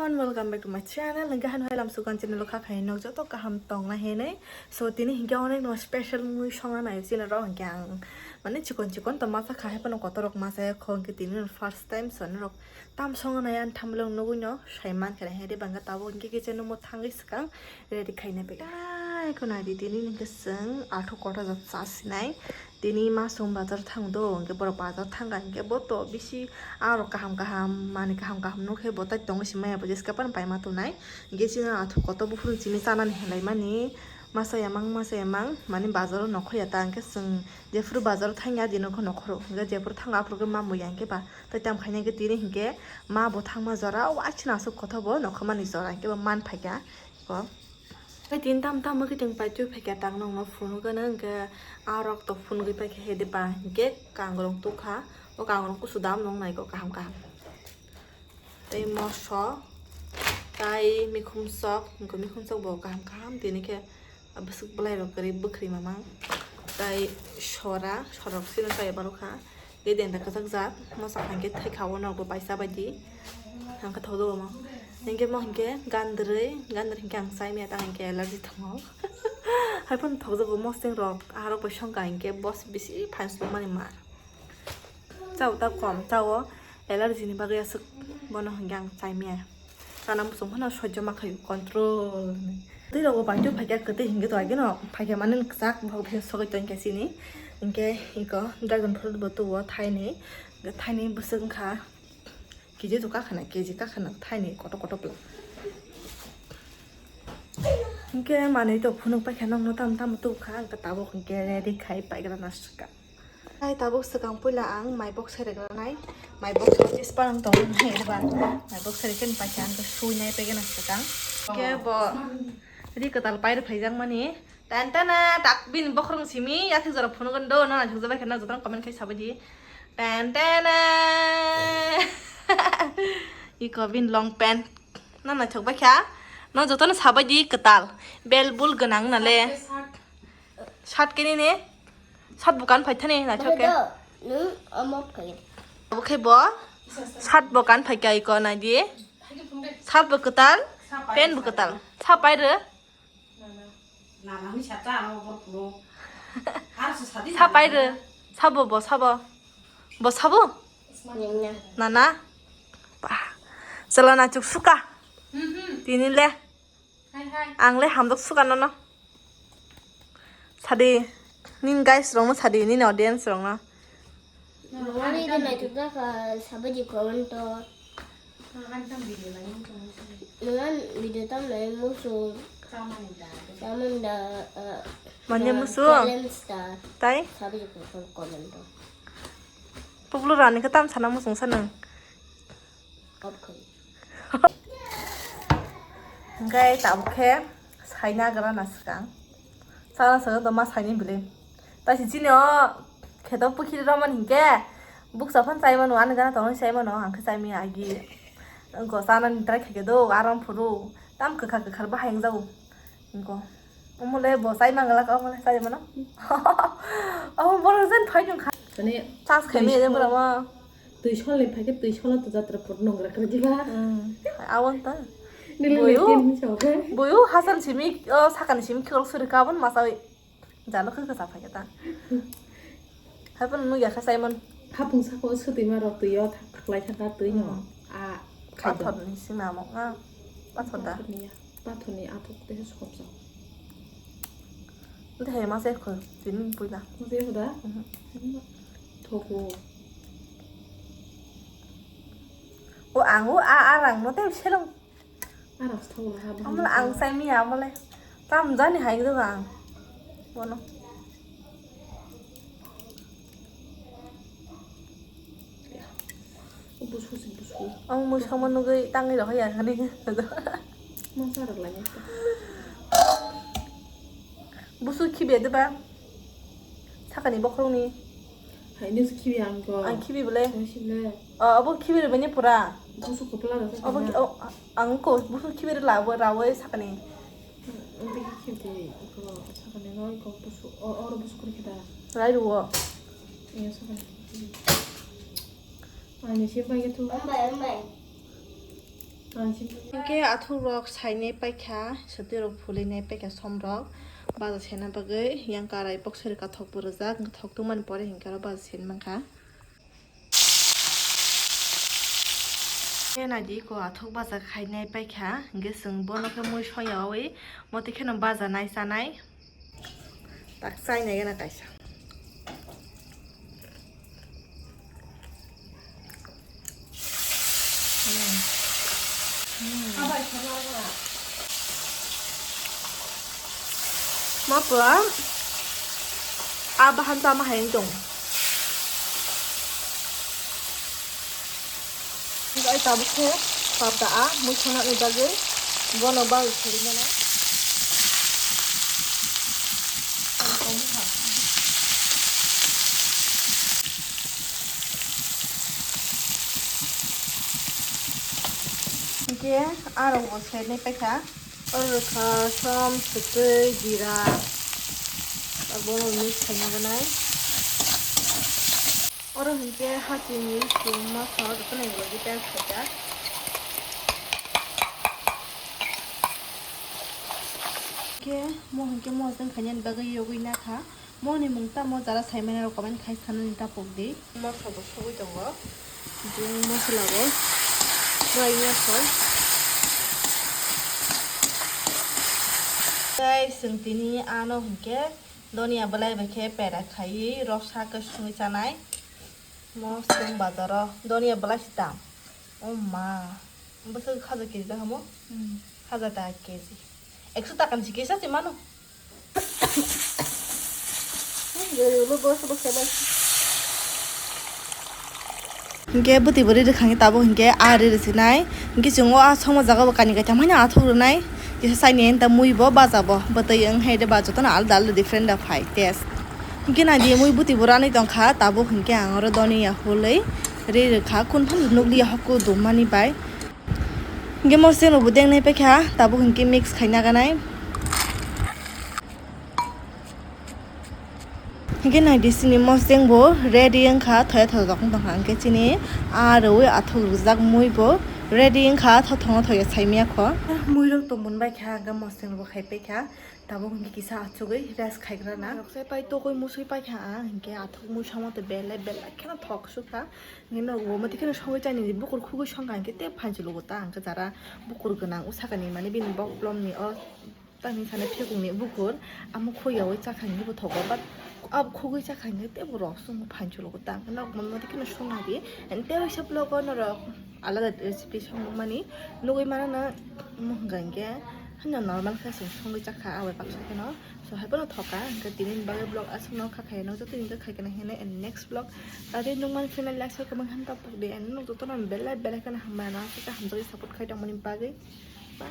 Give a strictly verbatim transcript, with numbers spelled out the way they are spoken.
And welcome back to my channel. Hingke hano hai lamsukang channel o kha khai nok joto kaham tongna hinwi. So tini hingke onek no special mui songna nai chini rok hingke ang mane chikon chikon to masa kha hai pono kotor rok masa ya kho hingke tini no first time so norok tam songna nai ang thamlong nugui no sai man khe hai de bangga tabuk hingke kitchen room o thangwi swkang ready khaina pegwi. Dai ko nai di tini hingke chwng athuk kota jat cha sinai. Tini masung bazar thang do, hingke borok bazar thangkha, hingke bo to bisi arok kaham kaham, manui kaham kaham nukhe bo tai tongwi se maya bo jeska phano paima tongnai. Hingke chini athuk kotor buphuru chini chanani hinlaimani, masa yamang, masa yamang, mani bazaro nokho ya ta, hingke chwng jephuru bazaro thangya, dino kho nokhoro, hingke jephuru thango aphuru khe mamui ya hingke ba, tai tam khaina hingke tini hingke ma bo thangma jora, o achi aswk kotor bo nokho mani jora, hingke bo man phaikha ko. Hai tin tam tam khe chwng paitwi phaikha tang nokno phunukgwi no hwnkhe arok to phunugwi paikha hede ba hwnkhe kangrong tukha o kangrong kusu dam nong naikho kaham kaham tei moso tai mikhum sok hwnkhe mikhum sok bo kaham kaham tini khe bwswk bwlai rok kwrwi bwkhri mamang tai sora sorok sino chaya barokha. Tei denda kwchak jak, mosa hwnkhe thaikha o norok bo paisa bai di. Hwnkhe thokjak omo. Hwnkhe mo hwnkhe gandrwi, gandrwi hwnkhe ang chai maya tang hwnkhe allergy tongo. Haiphano thokjago moseng rok, aharok bai songkha hwnkhe boss bisi phan sukmani mar. Chao ta kom, chao allergy ni bagwi aswk bono hwnkhe ang chai maya. Chana muchung phano sojjo ma khaio control hinwi. Twi rogo bai twi phaikha kwtwi hwnkhe to ageno phaikha mani kwchak bok bisi sogwi tongkha chini. Hwnkhe iko dragon fruit bo tuo thaini. Hwnkhe thaini bwswk wngkha kg to kakhana, kg kakhana thaini kotor kotor pla. Hwnkhe manwi to phunuk paikha nokno tamo tamo tubukha hwnkhe tabuk hwnkhe ready khai paigra na swkang. Hai tabuk swkang puila ang mai box sereknai. Mai box o tispa ang tongo nai ba. Mai box serek khe paikha ang khe suinai pegena swkang. Khe bo ri kwtal pairw phaijak mani. Tan tana tak bini bokhorong simi yathek jora phunukgwn do nana thukjabai khe nang jotono comment khai sabai di. Tan tana. Iko bini long pant. Nana thukbai kha. No jotono sabai di kwtal. Bel bul gwnang nale. Sat kini ne? Sat bukan phai thani na choke. Nwng omo phai. Obo khe bo sat bukan phai kai ko nai di. Sat bo kwtal, pen bo kwtal. Sa pai re. Sa pai re. Sa bo bo sa bo. Bo sa bo. Nana. Bah. Chala na chuk suka. Tini le. Ang le hamjak suka nono. Sadi, nini guys rokno sadi, nini audience rokno. Ani de naituk da ka sabaji comment to. Nungan video tam nai musu. Saman da. Manya musu. Challenge da. Tai? Sabaji comment to. Pupulu rani ka tam sana musung sanang. Hwnkhe tabuk khe saina gra na swkang. Chana swkang tongma saini bwlwi. Taisi chini o kheto pukhiri romani hinkhe bukcha phano chai mano, ani gana tongwi chai mano, ang khe chai maya agi. Wngkha chanani try khaikhe do, arom phuru tam kwkha kwkha bahai wngjago. Wngkha. Omo le bo chai mangala ka, omo le chai mano. Omo borok jen phai nung kha. Mane chas khai maya borok ma. Twi sol ni phai khe twi sol to jatra pur nongra kre diba. Hmm. Awon ta. Nini boyo. Boyo hasan simi, o sakani simi khol suri kabon masawi. Jalo khe khe sa phai ta. Hapan nugya kha Simon. Hapung sako swtwi ma rok twi o thak lai thaka twi no. Hmm. A khai. Pathor ni sima mo nga. Pathor da. Pathor ni ya. Pathor ni athok te sokop sa. Nte he ma se kho. Tini puila. Ma se kho da? Mhm. Thoku. O ang o a a rang no te selong. Arak se thok lai ha. Amla ang sai mi amle. Tam jani hai do ang. Bono. Busu si busu. Ang musa mo nugui tangi roh ya kani. Masa rok lai. Busu khibi de ba. Sakani bokhorong ni. Hai, nung se khibi ang ko. Ang khibi bole. Ang khibi le. O, abo khibi re bani pura. Busu kopla da. Abo, o, ang ko busu khibi re labo, rawo sakani. Ang te khibi te ko sakani no ko busu, o, oro busu kuri kita. Rai ruwo. Iya sakani. Ani se bai tu. Ambai, ambai. Hinkhe athuk rok sainai paikha, swtwi rok phulwi nai paikha som rok. Baja sena bagwi yang karai box sori kathok bo rwjak, wngkha thok tongmani pore hinkhe aro baja sen mankha. Khe naidi ko athuk baja khainai paikha, hinkhe chwng bono khe mui soyawi motwi kheno baja nai chanai. Tak chai nai gana kaisa. Hmm. Hmm. Ma pua. A bahan tama hai tong. Bai tabuk khe pata a mui khana ni bagwi bono bal khori mano. Hinkhe arok bo sernai paikha. Oro kha som, swtwi, jira. Abo mix khaina ganai. Oro hinkhe hati ni sum mosok jotono ni logi tel khaijak. Hinkhe mo hinkhe mo jeng khainani bagwi yogwi nakha. Moni mung tamo jara saimani rok comment khai sanani tapok di. Mosla bo sogwi tongo. Bung mosla bo. Bai mosla. Guys, chwng tini ano hinkhe donia belai bai khe pera khaiwi rok sa khe sungwi chanai. Mo chwng bazaro donia belai si dam. O ma. Bwswk hajar kg da hamo? Hmm. Hajar taka kg. Ekso taka ni si kisa si mano. Hinkhe bwtwi bwrwi rwkha hinkhe tabuk hinkhe a ri rwsinai. Hinkhe chwng o a songma jaga bo kani kaitham haino athuk rwnai. Kisa saini enta mui bo baja bo bwtwi wng hai de ba jotono alada alada different da phai taste. Hinkhe naidi mui bwtwi bo ranwi tongkha tabuk hinkhe ang oro donia hulwi ri rwkha kun phano nukliya hokhu dummani bai. Hinkhe moseng rokbo dengnai paikha, tabuk hinkhe mix khaina ganai. Hinkhe naidi chini moseng bo ready wngkha, thoya thoya tongkha. Hinkhe chini a rwi athuk rwjak mui bo ready wngkha, thothongno thoya saimaya kho. Mui rok tongmani bai kha, hinkhe moseng rokbo khai paikha. Tabuk hinkhe kisa achugwi rest khaigrana. Rokse pai togwi musui paikha ang, hinkhe athuk mui samo tei belai belai kheno thok sukha. Hinkhe nogo bo mati kheno songwi chani bukur khugwi songkha hinkhe tei phanchulogo ta hinkhe jara bukur gwnang usakani mani bini bok blomni o tamni sani phekungni bukur amo khuyaui chakha hinkhe bo thogo but abo khugwi chakha hinkhe tei bo rok songwi phanchulogo ta hinkhe nogo bo mati kheno songnaidi. And tei waisa vlog o norok alada recipe songmani nugwi manana. Omo hwnka hinkhe hano normal khe chwng songwi chakha abai baksa kheno. So, hai phano thoka, hwnkhe tini ni bagwi vlog aswk no kha khaino, joto ni kha khaina hino and next vlog. Tadi nung man final like, share, comment, han tapuk di, and nung joto no belai belai kheno hambai no, aswk khe hamjagwi support khai tongmani bagwi. Bye.